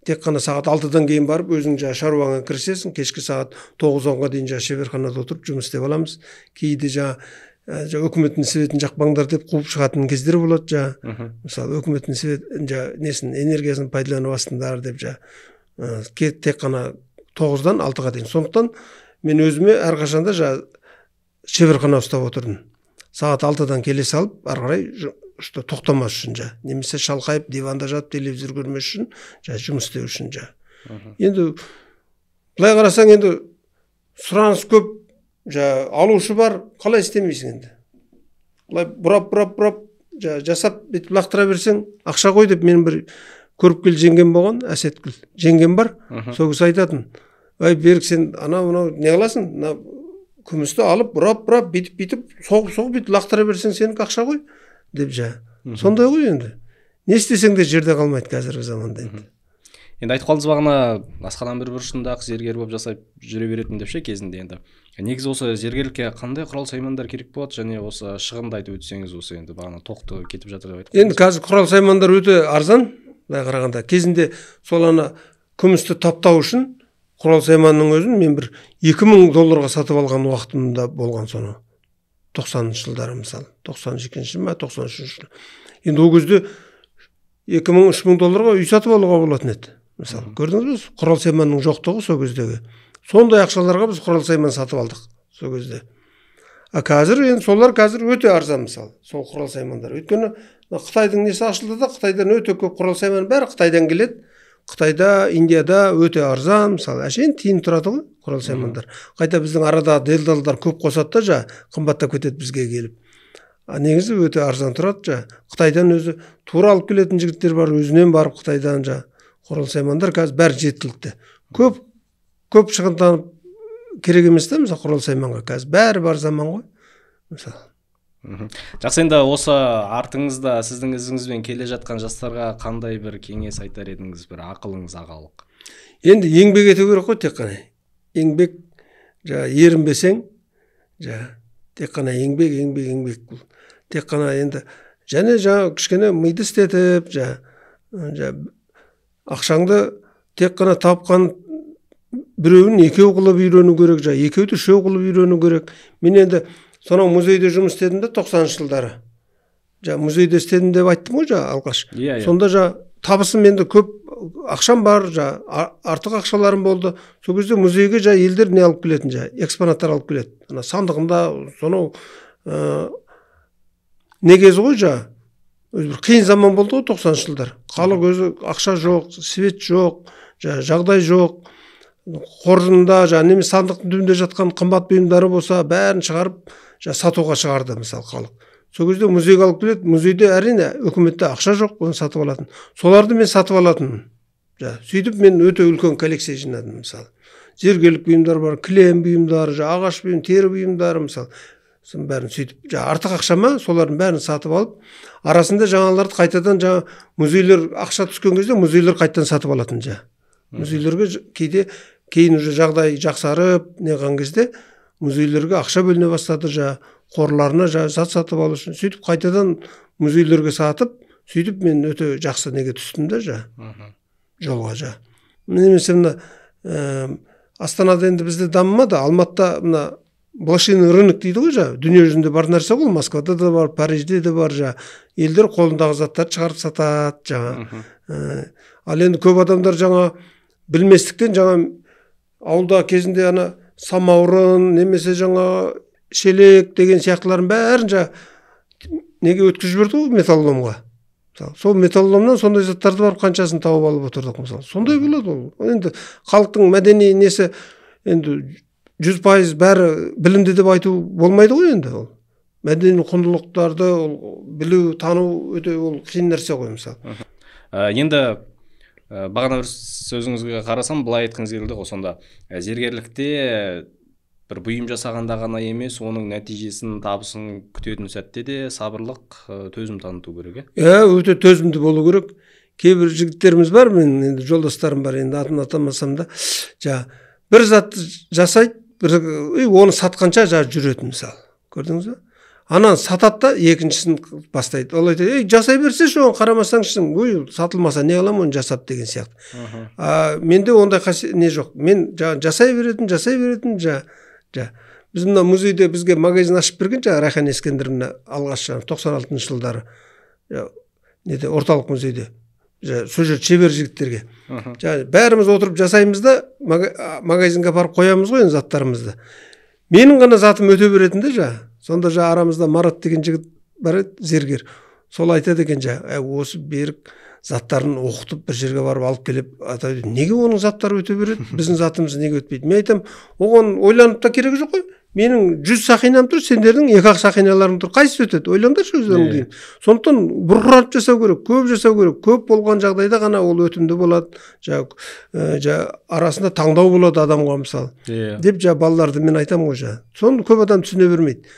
Тек қана сағат 6-дан кейін барып өзің жа шаруаңа кірісесің, кешкі сағат 9-10-ға дейін жа шеберханада отырып жұмыс істеп аламыз. Кейде жа өкіметтің светін жақпаңдар деп қуып шығатын кездер болады жа. Мысалы өкіметтің свет жа несін энергиясын пайдаланып алсындар деп жа. Тек қана 9-дан 6-ға дейін. Сондықтан мен өзіме әрқашанда жа шеберхана ұстап отырдым. Сағат 6-дан келе салып ары қарай что тоқтамас үшін жа, немесе шалқайып диванда жатып телевизор көрмес үшін жа, жұмыс істеу үшін жа. Енді былай қарасаң енді сұраныс көп, жа алушы бар, қалай істемейсің енді? Былай бұрап бұрап бұрап жа жасап бүйтіп лақтыра берсең ақша ғой деп менің бір көріпкел жеңгем болған, Әсеткүл жеңгем бар, сол кісі айтатын: "Ай Берік, сен анау мынау не қыласың? Мына күмісті алып бұрап бұрап бүйтіп бүйтіп соғып соғып бүйтіп лақтыра берсең сенікі ақша ғой" деп жа. Сондай ғой енді. Не істесең де жерде қалмайды қазіргі заманда енді. Енді айтып қалдыңыз бағана асхананың бір бұрышында зергер болып жасап жүре беретін деп ше кезінде енді. Негізі осы зергерлікке қандай құрал саймандар керек болады және осы шығынды айтып өтсеңіз, осы енді бағана тоқты кетіп жатыр деп айтып. Енді қазір құрал саймандар өте арзан, былай қарағанда. Кезінде сол ана күмісті таптау үшін құрал сайманның өзін мен бір 2000 долларға сатып алған уақытымда болған соны. 90-шы жылдары мысалы, 92-ші ма, 93-ші жылы. Енді ол кезде 2000-3000 долларға үй сатып алуға болатын еді. Мысалы, көрдіңіз бе, құрал сайманның жоқтығы сол кездегі. Сондай ақшаларға біз құрал сайман сатып алдық сол кезде. А қазір енді солар қазір өте арзан мысалы, сол құрал саймандар. Өйткені Қытайдың несі ашылды да, Қытайдан өте көп құрал сайман бәрі Қытайдан келеді. Қытайда, Индияда өте арзан, мысалы, әшейін тиын тұрады ғой құрал саймандар. Қайта біздің арада делдалдар көп қосады да жа, қымбаттап кетеді бізге келіп. А негізі өте арзан тұрады жа. Қытайдан өзі тура алып келетін жігіттер бар, өзінен барып Қытайдан жа. Құрал саймандар қазір бәрі жеткілікті. Көп көп шығынданып керек емес та, мысалы, құрал сайманға қазір бәрі бар заман ғой, мысалы. Жақсы, енді осы артыңызда сіздің ізіңізбен келе жатқан жастарға қандай бір кеңес айтар едіңіз, бір ақылыңыз, ағалық? Енді еңбек ету керек қой тек қана. Еңбек, жа ерінбесең, жа тек қана еңбек, еңбек, еңбек бұл. Тек қана енді және жа кішкене миды істетіп, жа ақшаңды тек қана тапқан біреуін екеу қылып үйрену керек, жа екеуді үшеу қылып үйрену керек. Мен енді сонау музейде жұмыс істедім де 90-шы жылдары. Жа музейде істедім деп айттым ғой жа алғаш. Иә. Сонда жа табысым енді көп ақшам бар, жа артық ақшаларым болды. Сол кезде музейге жа елдер не алып келетін, жа экспонаттар алып келеді. Ана сандығында сонау не кезі ғой жа. Өзі бір қиын заман болды ғой 90-шы жылдар. Халық өзі ақша жоқ, свет жоқ, жа жағдай жоқ. Қоржында жа немесе сандықтың түбінде жатқан қымбат бұйымдары болса, бәрін шығарып жа сатуға шығарды мысалы халық. Сол кезде музейге алып келеді. Музейде әрине үкіметте ақша жоқ, оны сатып алатын. Соларды мен сатып алатынмын. Жа, сөйтіп мен өте үлкен коллекция жинадым мысалы. Зергерлік бұйымдар бар, кілем бұйымдары, жа ағаш бұйым, тері бұйымдары мысалы. Соның бәрін сөйтіп жа артық ақшама солардың бәрін сатып алып, арасында жаңаларды қайтадан жа музейлер ақша түскен кезде музейлер қайтадан сатып алатын жа. Музейлерге кейде кейін уже жағдай жақсарып неған кезде музейлерге ақша бөліне бастады жа, қорларына жа зат сатып алу үшін. Сөйтіп қайтадан музейлерге сатып, Сөйтіп мен өте жақсы неге түстім да жа. Жолға жа. Немесе мына Астанада енді бізде дамымады, Алматыда мына блошиный рынок дейді ғой жа, дүние жүзінде бар нәрсе ғой, Москвада да бар, Парижде де бар жа. Елдер қолындағы заттарды шығарып сатады жаңа. Ал енді көп адамдар жаңа білместіктен жаңа ауылда кезінде ана самаурын немесе жаңа шелек деген сияқтылардың бәрін жаңа неге өткізіп жіберді ғой, металлоломға. Мысалы, сол металлоломнан сондай заттарды барып қаншасын тауып алып отырдық мысалы. Сондай болады ол. Енді халықтың мәдени несі енді 100% бәрі білімді деп айту болмайды ғой енді ол. Мәдени құндылықтарды ол білу, тану өте ол қиын нәрсе ғой мысалы. Енді бағана бір сөзіңізге қарасам, былай айтқыңыз келді ғой сонда. Зергерлікте бір бұйым жасағанда ғана емес, оның нәтижесін, табысын күтетін сәтте де сабырлық, төзім таныту керек, Иә, өте төзімді болу керек. Кейбір жігіттеріміз бар, мен енді жолдастарым бар, енді атын атамасам да, жаңа бір затты жасайды, бір оны сатқанша жаңа жүретін мысалы. Көрдіңіз бе? Анан сатады да екіншісін бастайды. Ол айтады, ей, жасай берсеші, оған қарамасаңшы, ой, сатылмаса не қыламын оны жасап деген сияқты. Менде ондай не жоқ. Мен жасай беретін, жасай беретін, Біз мына музейде бізге магазин ашып берген жаңа Райхан Ескендір мына алғаш 96 жылдары неде орталық музейде сол жерде шебер жігіттерге. Бәріміз отырып жасаймыз да магазинге апарып қоямыз ғой енді заттарымызды. Менің ғана затым өте беретін де жаңа. Сонда жаңа арамызда Марат деген жігіт бар еді, зергер. Сол айтады екен жаңа, осы Берік заттарын оқытып бір жерге барып алып келіп, неге оның заттары өте береді, біздің затымыз неге өтпейді? Мен айтам, оған ойланып та керегі жоқ қой. Менің 100 сақинам тұр, сендердің 2-ақ сақиналарың тұр. Қайсысы өтеді? Ойлаңдаршы өздерің деймін. Сондықтан бұрқыратып жасау керек, көп жасау керек. Көп болған жағдайда ғана ол өтімді болады. Арасында таңдау болады адамға мысалы. Деп балаларды мен айтам ғой жаңа. Соны көп адам түсіне бермейді.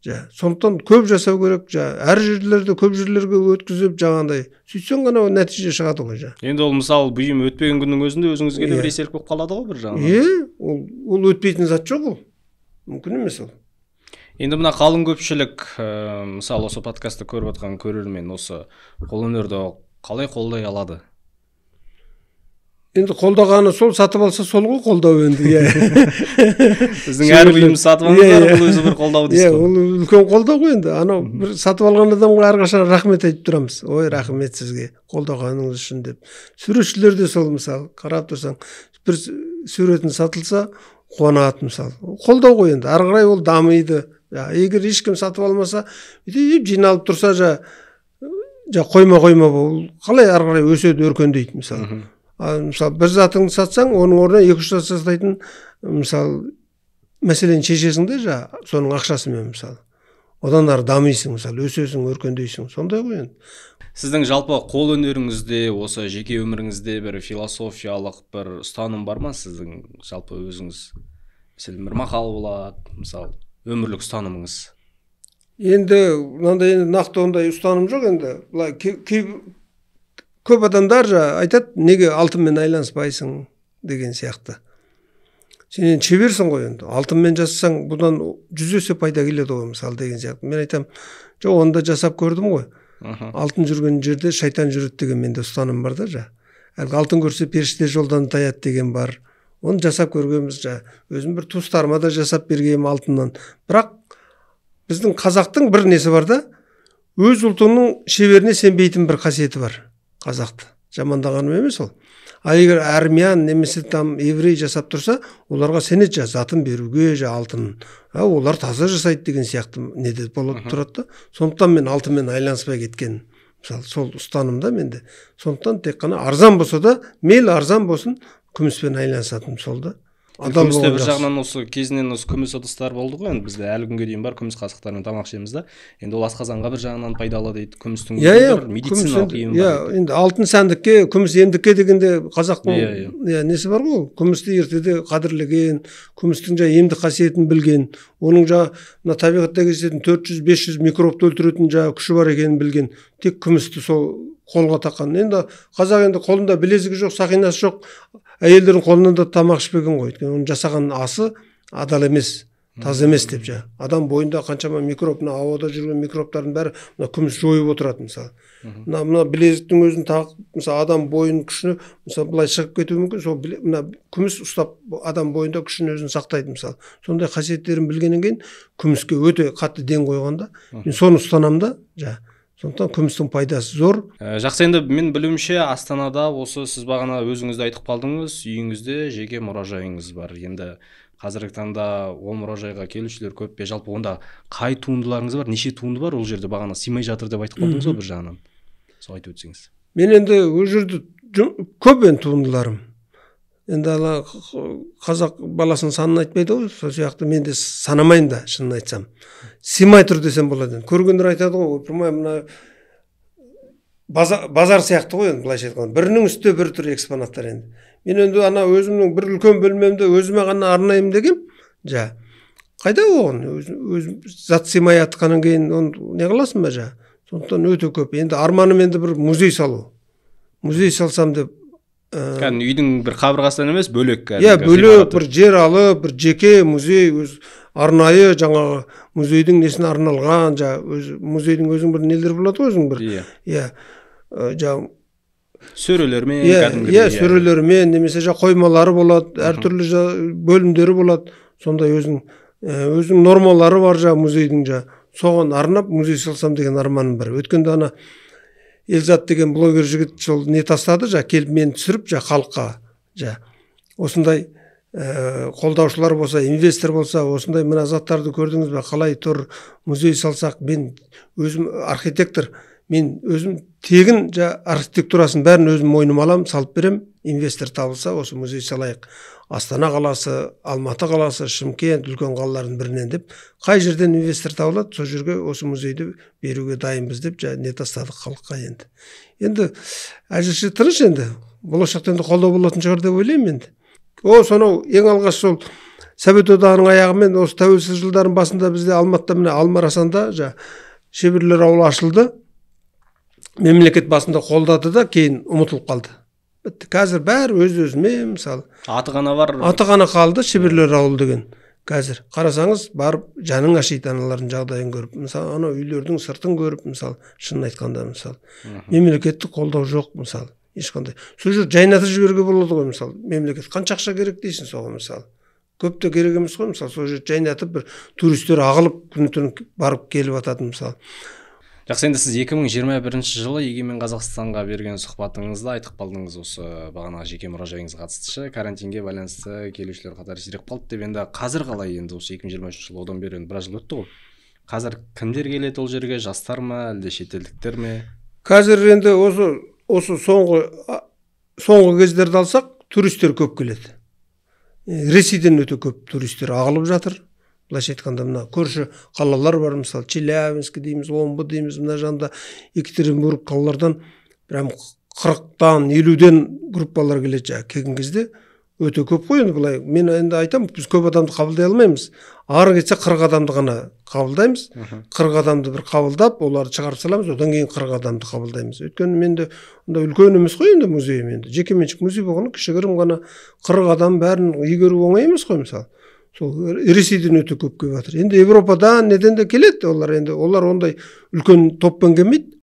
Сондықтан көп жасау керек, әр жерлерде көп жерлерге өткізіп жаңағындай. Сөйтсең ғана нәтиже шығады ғой. Енді ол мысалы бұйым өтпеген күннің өзінде өзіңізге де бір естелік болып қалады ғой бір жағынан. Е, ол өтпейтін зат жоқ ол. Мүмкін емес ол. Енді мына қалың көпшілік, мысалы осы подкастты көріп отқан көрермен осы қолөнерді қалай қолдай алады? Енді қолдағаны сол, сатып алса сол ғой қолдау енді. Біздің әр бұйымды сатып алғандар бұл өзі бір қолдау дейсіз ғой. Ол үлкен қолдау ғой енді. Анау бір сатып алған адамға әрқашан рахмет айтып тұрамыз. Ой, рахмет сізге қолдағаныңыз үшін деп. Суретшілер де сол мысалы, қарап тұрсаң, бір суретін сатылса қуанады мысалы. Қолдау ғой енді. Ары қарай ол дамиды. Егер ешкім сатып алмаса, бүйтіп жиналып тұрса, қойма-қойма ол қалай ары қарай өседі, өркендейді мысалы. Мысалы, бір затыңды сатсаң, оның орнына 2-3 зат сататын, мысалы, мәселені шешесің де, соның ақшасымен мысалы. Одан ары дамисың, мысалы, өсесің, өркендейсің. Сондай ғой енді. Сіздің жалпы қол өнеріңізде, осы жеке өміріңізде бір философиялық бір ұстаным бар ма сіздің жалпы өзіңіз? Мәселен, бір мақал болады, мысалы, өмірлік ұстанымыңыз. Енді мынандай енді нақты ондай ұстаным жоқ енді. Былай көп адамдар айтады, неге алтынмен айланыспайсың деген сияқты. Сен енді шеберсің ғой енді. Алтынмен жасасаң, бұдан 100 есе пайда келеді ғой мысалы деген сияқты. Мен айтам, жоқ, оны да жасап көрдім ғой. Алтын жүрген жерде шайтан жүреді деген менде ұстаным бар да. Әлгі алтын көрсе періште жолдан таяды деген бар. Оны жасап көргенбіз. Өзім бір туыстарыма да жасап бергенмін алтыннан. Бірақ біздің қазақтың бір несі бар да, өз ұлтының шеберіне сенбейтін бір қасиеті бар. Қазақты жамандағаным емес ол. А егер армян немесе там еврей жасап тұрса, оларға сенеді, затын беруге, алтынын. Олар таза жасайды деген сияқты неде болады тұрады да. Сондықтан мен алтынмен айланыспай кеткен. Мысалы, сол ұстанымда менде. Сондықтан тек қана арзан болса да, мейлі арзан болсын, күміспен айланысатыным сол да. Күмісте бір жағынан осы кезінен осы күміс ыдыстар болды ғой, енді бізде әлі күнге дейін бар күміс қасықтармен тамақ ішеміз да. Енді ол асқазанға бір жағынан пайдалы дейді, күмістің бір медициналық емі бар. Иә, енді алтын сәндікке, күміс емдікке дегенде қазақтың несі бар ғой, күмісті ертеде қадірлеген, күмістің жаңа емдік қасиетін білген, оның жаңа мына табиғатта кездесетін 400-500 микробты өлтіретін жаңа күші бар екенін білген, тек күмісті сол қолға таққан. Енді қазақ енді қолында білезігі жоқ, сақинасы жоқ, әйелдердің қолынан да тамақ ішпеген ғой. Өйткені оның жасаған асы адал емес. Таза емес деп жа. Адам бойында қаншама микроб, мына ауада жүрген микробтардың бәрі мына күміс жойып отырады мысалы. Мына білезіктің өзін тағып, мысалы адам бойының күшіні, мысалы былай шығып кетуі мүмкін, сол мына күміс ұстап адам бойында күшін өзін сақтайды мысалы. Сондай қасиеттерін білгеннен кейін күміске өте қатты ден қойғанда, мен соны ұстанамын да, жа. Сондықтан күмістің пайдасы зор. Жақсы, енді мен білуімше Астанада осы сіз бағана өзіңіз де айтып қалдыңыз, үйіңізде жеке мұражайыңыз бар. Енді қазіргі таңда ол мұражайға келушілер көп пе? Жалпы онда қай туындыларыңыз бар, неше туынды бар ол жерде? Бағана сыймай жатыр деп айтып қалдыңыз ғой бір жағынан. Сол айтып өтсеңіз. Мен енді ол жерде көп енді туындыларым. Енді ана қазақ баласының санын айтпайды ғой, сол сияқты мен де санамаймын да, шынын айтсам. Сыймай тұр десем болады. Көргендер айтады ғой, ойпырмай, мына базар сияқты ғой енді былайша айтқанда. Бірінің үстінде бір түр экспонаттар енді. Мен енді ана өзімнің бір үлкен бөлмемді өзіме ғана арнаймын дегем, жа. Қайда оған? Өзім зат сыймай атқаннан кейін оны не қыласың ба, жа? Сондықтан өте көп. Енді арманым енді бір музей салу. Музей салсам деп. Кәдімгі үйдің бір қабырғасынан емес, бөлек кәдімгі. Иә, бөлек бір жер алып, бір жеке музей, өз арнайы жаңағы музейдің несіне арналған, жа, өз музейдің өзінің бір нелері болады ғой, өзінің бір. Иә. Жа сөрелермен, кәдімгі. Иә, сөрелермен, немесе жа қоймалары болады, әртүрлі бөлімдері болады. Сондай өзінің нормалары бар жа музейдің жа. Соған арнап музей салсам деген арманым бар. Өткенде ана Елзат деген блогер жігіт сол не тастады жа, келіп мені түсіріп жа халыққа жа. Осындай қолдаушылар болса, инвестор болса, осындай мына заттарды көрдіңіз бе, қалай тұр, музей салсақ, мен өзім архитектор, мен өзім тегін жа архитектурасын бәрін өзім мойныма аламын, салып берем, инвестор табылса, осы музей салайық. Астана қаласы, Алматы қаласы, Шымкент, үлкен қалалардың бірінен деп, қай жерден инвестор табылады, сол жерге осы музейді беруге дайынбыз деп жа не тастадық халыққа енді. Енді әзірше тыныш енді, болашақта енді қолдау болатын шығар деп ойлаймын енді. О, сонау ең алғаш сол Совет Одағының аяғымен осы тәуелсіз жылдардың басында бізде Алматыда міне Алмарасанда жа шеберлер ауылы ашылды. Мемлекет басында қолдады да, кейін ұмытылып қалды. Бітті. Қазір бәрі өз-өзіме мысалы. Аты ғана бар. Аты ғана қалды шеберлер ауылы деген. Қазір қарасаңыз барып жаның ашиды аналардың жағдайын көріп, мысалы анау үйлердің сыртын көріп, мысалы шынын айтқанда мысалы мемлекеттік қолдау жоқ мысалы ешқандай. Сол жерді жайнатып жіберуге болады ғой мысалы. Мемлекет қанша ақша керек дейсің соған мысалы. Көп те керек емес қой мысалы. Сол жерді жайнатып бір туристер ағылып күні түні барып келіп ататын мысалы. Жақсы, енді сіз 2021 жылы Егемен Қазақстанға берген сұхбатыңызда айтып қалдыңыз осы бағанағы жеке мұражайыңызға қатысты, карантинге байланысты келушілер қатары сиреп қалды деп. Енді қазір қалай енді осы 2023 жылы, одан бері енді біраз жыл өтті ғой. Қазір кімдер келеді ол жерге, жастар ма, әлде шетелдіктер ме? Қазір енді осы соңғы кездерді алсақ, туристер көп келеді. Ресейден өте көп туристер ағылып жатыр. Былайша айтқанда мына көрші қалалар бар, мысалы Челябинск дейміз, Омбы дейміз, мына жағында Екатеринбург қалалардан прям 40-тан 50-ден группалар келеді. Келген кезде өте көп қой енді былай. Мен енді айтамын, біз көп адамды қабылдай алмаймыз. Ары кетсе 40 адамды ғана қабылдаймыз. 40 адамды бір қабылдап, оларды шығарып саламыз, одан кейін 40 адамды қабылдаймыз. Өйткені менде онда үлкен емес қой енді музейім енді. Жекеменшік музей болғаны кішігірім ғана 40 адам бәрін игеру оңай емес қой мысалы. Сол Ресейден өте көп келіп жатыр. Енді Европадан неден де келеді олар, енді олар ондай үлкен топпен келмейді.